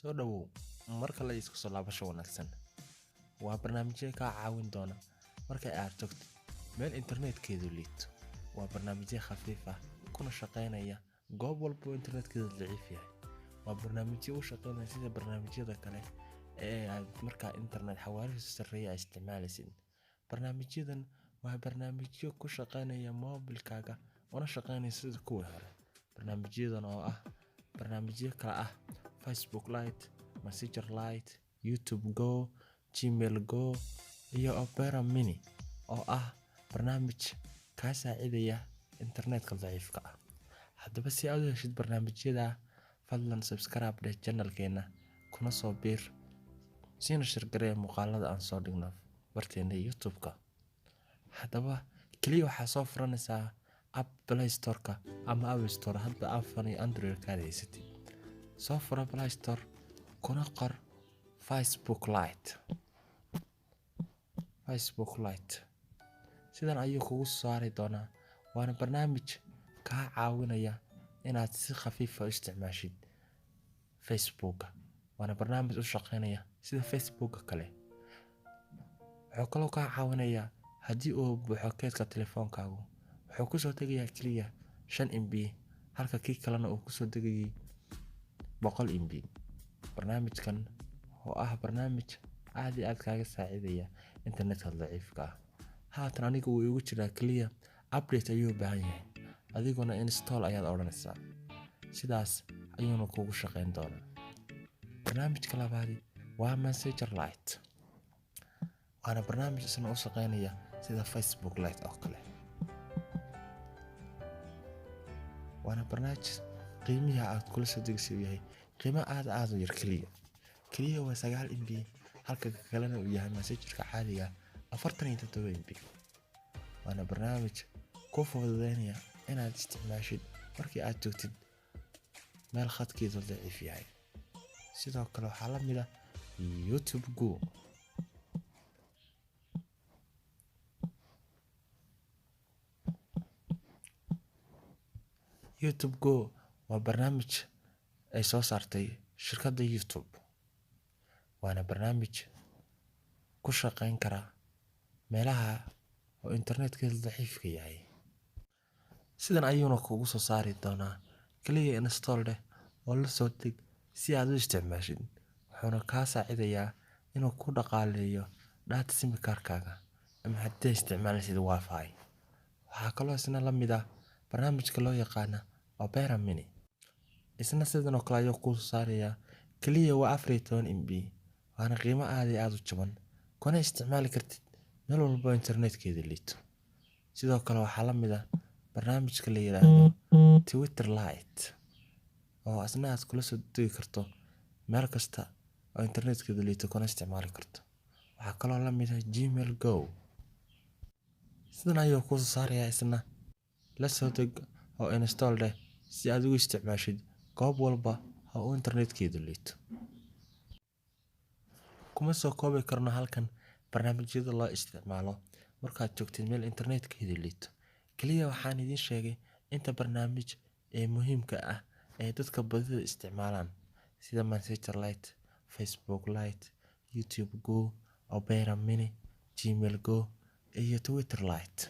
Soo dhawow mar kale isku soo laabasho wanaagsan. Waa barnaamijyo kaa caawin doona marka aad tagtid meel internetkeedu liito. Waa barnaamijyo khafiif ah kuna shaqeynaya goob walba oo internetkeedu daciif yahay. Waa barnaamijyo u shaqeynaya sida barnaamijyada kale ee aad markaa internet xawaarihiisu sarreeya aad isticmaalaysid. Barnaamijyadan waa barnaamijyo ku shaqeynaya moobilkaaga una shaqeynaya sida kuwii hore. Barnaamijyadan oo ah barnaamijyo kala ah Facebook Lite, Messenger Lite, YouTube Go, Gmail Go iyo Opera Mini oo ah barnaamij kaa saacidaya internetka daciifka ah. Haddaba si aad u heshid barnaamijyada, fadlan subscribe dheh channelkeena kuna soo biir siina share garee muuqaalada aan soo dhigno barteena YouTube-ka. Haddaba kaliya waxaa soo furanaysaa app Play Store-ka ama App Store hadba iPhone iyo Android kaad haysatid. Soo furo Play Store kuna qor Facebook Lite. Facebook Lite. Sidan ayuu kugu saari doonaa. Waana barnaamij kaa caawinaya inaad si khafiif ah u isticmaashid Facebook-ga. Waana barnaamij u shaqeynaya sida Facebook-ga kale. Wuxuu kaloo kaa caawinayaa haddii uu buuxo keydka telefoonkaagu. Wuxuu ku soo degayaa kaliya 5 MB halka kii kalena uu ku soo degayay 100 MB. Barnaamijkan oo ah barnaamij aad iyo aad kaaga saacidaya internetka daciifka ah. Haatan aniga wuu igu jiraa kaliya update ayuu u baahan yahay. Adiguna install ayaad odhanaysaa. Sidaas ayuuna kugu shaqeyn doonaa. Barnaamijka labaadi waa Messenger Lite. Waana barnaamij isna u shaqeynaya sida Facebook Lite oo kale. Waana barnaamij qiimihi aad kula soo degisay uu yahay qiimo aad aad u yar kaliya. Kaliya waa 9 MB halka ka kalena uu yahay Messengerka caadiga 47 MB. Waana barnaamij kuu fududeynaya inaad isticmaashid markii aad joogtid meel khadkeedu daciif yahay. Sidoo kale waxaa la mid ah YouTube Go. YouTube Go waa barnaamij ay soo saartay shirkadda YouTube. Waana barnaamij ku shaqeyn kara meelaha oo internetkeedu daciifka yahay. Sidan ayuuna kugu soo saari doonaa. Kaliya install dheh oo la soo deg si aad u isticmaashid. Wuxuuna kaa saacidayaa inuu ku dhaqaaleeyo data sim card-kaaga ama haddii isticmaalaysid Wi-Fi. Waxaa kaloo isna la mid ah barnaamijka loo yaqaana Opera Mini. Isna sidan oo kale ayuu kuu soo saarayaa. Kaliya waa 14 MB. Waana qiimo aad iyo aad u jaban. Kuna isticmaali kartid meel walba oo internetkeedu liito. Sidoo kale waxaa la mid ah barnaamijka la yiraahdo Twitter Lite oo isna aad kula soo degi karto meel kasta oo internetkeedu liito kuna isticmaali karto. Waxaa kaloo la mid ah Gmail Go. Sidan ayuu kuu soo saarayaa isna. La soo deg oo install dheh si aad ugu isticmaashid goob walba oo internetkeedu liito. Kuma soo koobi karno halkan barnaamijyada loo isticmaalo markaad joogtid meel internetkeedu liito. Kaliya waxaan idiin sheegay inta barnaamij ee muhiimka ah ee dadka badida isticmaalaan sida Messenger Lite, Facebook Lite, YouTube Go, Opera Mini, Gmail Go iyo Twitter Lite.